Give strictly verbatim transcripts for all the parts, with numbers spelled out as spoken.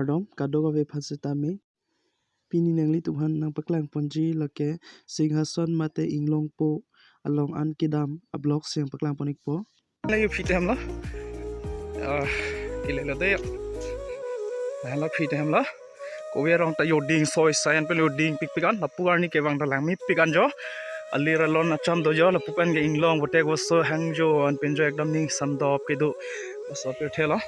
Kardom, kadokave aphan sitame. Pini nanglitum aphan nangpaklang ponji lake Singhason mate Inglongpo along an kedam a-vlog si nangpaklang pon ikpo. Lagi phi atum lo. Ah, kele lo dei. Lahenlo phi atum lo. Kove arong ta joding soi sai an pen joding pikpik an. Lapu arni kevang ta langmepik an jo. Alir alon acham do jo. Lapu pen ke inglong bote koso hangjo an pen jo ekdom ning samdop kedo. Koso pirthe lo.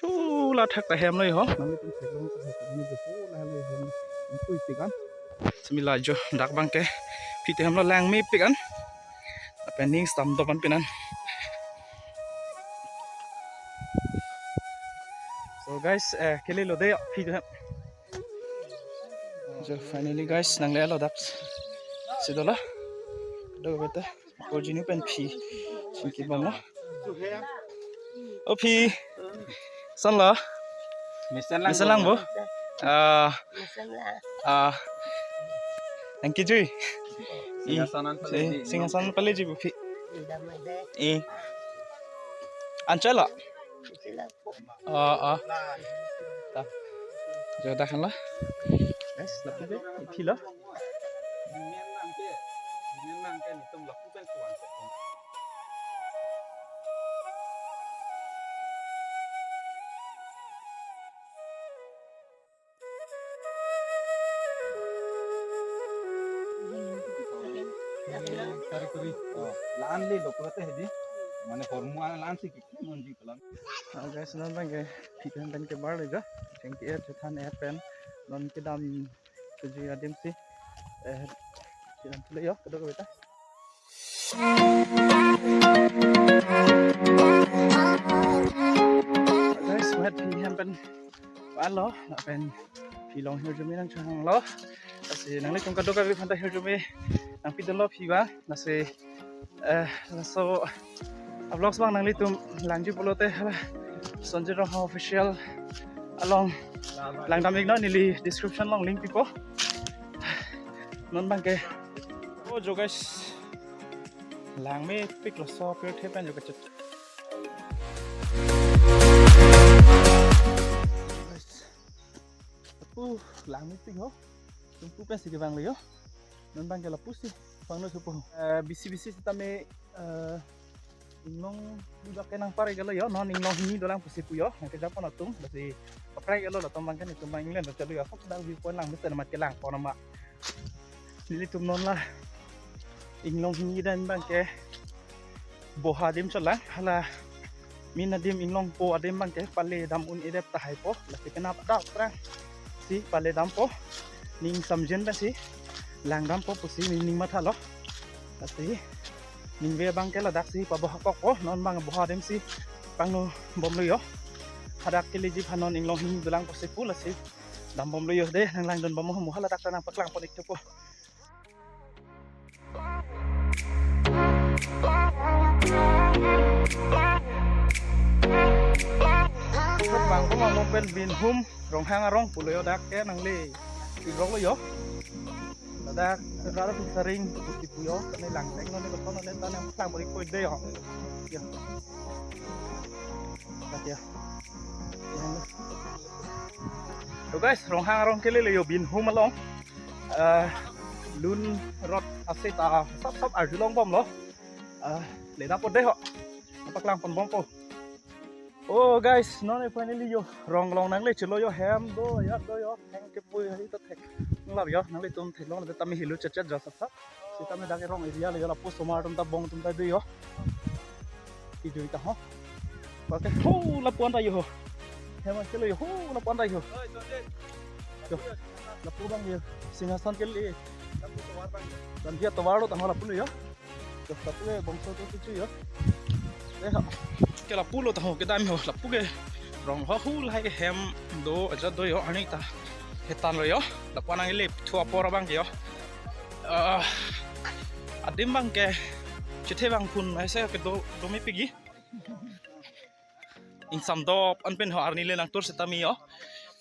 Chula thak ta hem lo ho. Nanglitum theklong ta hai ni jo chula lo hem. Puipik an. Simi la jo dak abang ke. Phi atum lo langmepik an. Lapen ning samdop an pen an. So guys, eh, kele lo dei phi atum. So finally guys, nanglelo dak. Si dolo. Dok beta. Ko jinu pen phi. Singki bom lo. O phi. Koson lo. Mesen lang. Mesen lang bo. Ah, Mesen lang. Ah. Nangkejui. I. Singhason an paleji. Singhason an paleji bo phi. Damai dei. I. Anchot lo. Sila po. Oh, oh. Ta. Jo dak henlo. Guys, lapu ke, ithi lo. Kari kuri. Oh, la-an le lo pulote hedi. Mane hormu an la-an si kiki monji pelang. Ah, guys, non abang ke phi atum pen kebar lo jo. Thank you, eh, chethan eh pen. Non kedam tuji adim si. Eh, kedam pule jo, kedok beta. Guys, mat phi atum pen. Alo, lapen phi along hirjume nangchehang lo. Lasi nanglitum kadokave aphan ta hirjume nangpidun lo phi abang. Lasi, eh, laso a-vlogs abang nanglitum langji pulote hala Sonjit Ronghang Official along langdam iknon, neli description along link pipo. Non abang ke. Oh, jo guys. Langmepik lo, so pirthe pen jo kachet. Uh, langmepik ho. Tumpu pen si kevang lo jo. Non abang ke lapu si vang lo thupo. Eh, bisi bisi sitame, eh, inglong bibak ke nangpar iklo jo. Non inglong hini dolang pusi pu jo. Nangkejapon atum. Lasi paprek iklo latum abang ke netum abang England chalo jo. Sok dak view point lang mesen mat kelang pon nama. Nelitum non la inglong hini adim abang ke boha adim chotlang, hala min adim inglongpo adim abang ke pale dam un-edetpo tahai po, lasi penap dak prang si pale dampo, ning samjin pensi langdampo pusi ning, ning matha lo. Lasi ningve abang ke ladak si paboha kokpo, non abang boha adim si pangno bom lo jo. Hadak keleji aphan non inglong hini dolang pusi pu, lasi dam bom lo jo dei, nanglangdun bom ho, mo hala dak ta nangpaklang pon ik thupo. Bang ko mo pen Binhum Ronghang arong pulo jo, dak ke nangle irok lo jo. Ladak rara pin saring pusi pu jo, kane lang teng non ne koson ne ta nangpaklang pon ik po dei jo. Jo. Dak jo. So guys, Ronghang arong kele lo jo Binhum along. Eh, lun rot ase ta sap sap arjulong bom lo. Eh, le dapo dei ho. Paklang pon bompo. Oh guys, non finally jo rong along nangle chelo jo, hem do, ajat do jo, hem kepui hari to thek. Nglap jo, nanglitum theklong tame helo chet chet jo sap sap. Sitame dak rong area lo jo, lapu osomar atum ta bong atum ta do jo. Kejui ta ho. Oke, ho lapu an ta jo ho. Hem chelo jo ho lapu an ta jo. Jo. Lapu abang jo. Singhason kele. Dan dia tovar lo ta ho lapu lo jo. Jo, lapu ke bongso to kichu jo. Eh, ha. Ke lapu lo ta ho, kedam ho, lapu ke rong ho, hu lahai ke hem do, ajat do jo, arni ta hetan lo jo. Lapu an nangle thu apor abang ke jo. Ah, adim abang ke chethe abang phun aise kedo, domepik ji. Ning samdop an pen ho, arni le nangtur sitame jo.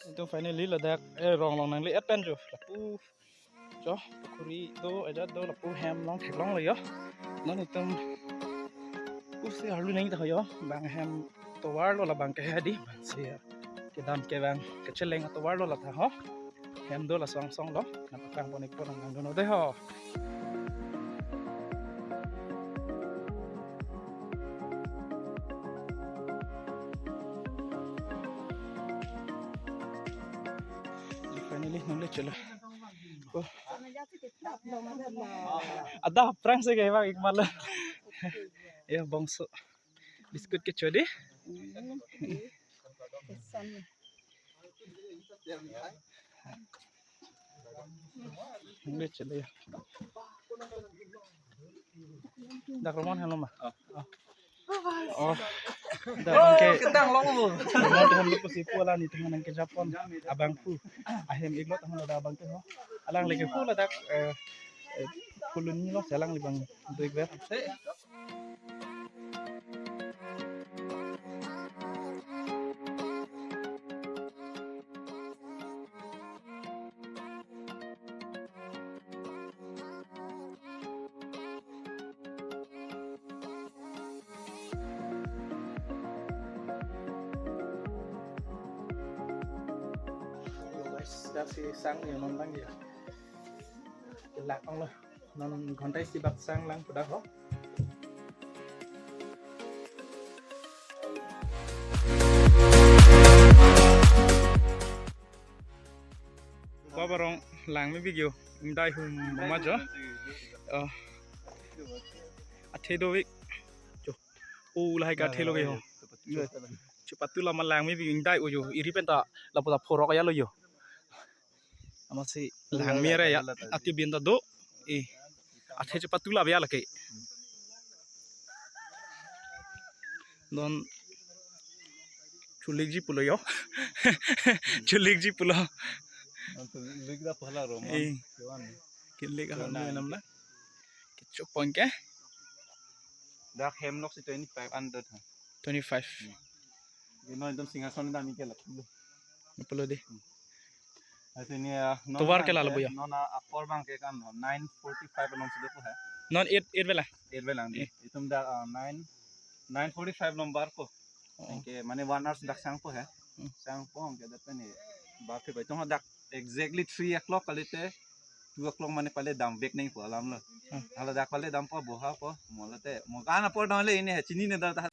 Netum finally ladak, eh, rong along nangle-et pen jo. Lapu jo, pukhuri do, ajat do, lapu hem along theklong lo jo. Non netum pusi arlu neng ta ho jo, bang hem atovar lo labang ke hedi. Si kedam ke bang kecheleng atovar lo la tha ho. Hem do laso angsong lo. Nangpaklang pon ikpo nang nang dono de ho. Finally, nongle chelo. Oh. Ada aphrang si ke bang ik mala. Ya, bongso. Biscuit kecho di. Nongle chelo ya. Dak Romon helo ma. Oh. Dak bang ke. Kedang lo. Romon helo pusi pu la ni tengah nang ke Japon. Abang pu. Ahem iklo tengah lo da abang ke ho. Alang leke pu ladak, eh, eh, pulun ni lo selang li bang do ik ber. Guys, dak si sang ni non lang ya. Kelak ong lo. Non ghonta isi bak sang lang pu dak ho. Babarong langme bigyo. Ingdai hum mama jo. Oh. Athe do wik. Jo. U lahai ka athe lo ke ho. Chepatu lama langme bigyo ingdai u jo. Iri penta lapu ta phorok ya lo jo. Amatsi langme re ya. Ati bin ta do. Eh. Athe chepatu la ya lake. Non chulikji pulo yo. Chulikji pulo. Lik da pala ro. Eh. Kilik a nam la. Kichok pon ke. Dak hem lok si twenty five hundred ha. Twenty five. Ino ekdom singhason dam ke la. Pulo de. Ase ni, ah, non Tovar ke bang lalo ke, buya. Non, ah, apor bang ke kan, nine forty five along sudah ko hai. Non eight, eight bela. Eight bela di. Eh. Itum dak, ah, nine, nine forty five number ko. Oh. Ke mane one hours dak sang po hai. Hmm. Sang po ke dak ni. Bak ke bai tum dak exactly three o'clock kalite two o'clock mane pale dam bek neng po alam lo. Hmm. Hala dak pale dam po boha po. Molate mo kan apor dam le ini hai chini ne dak.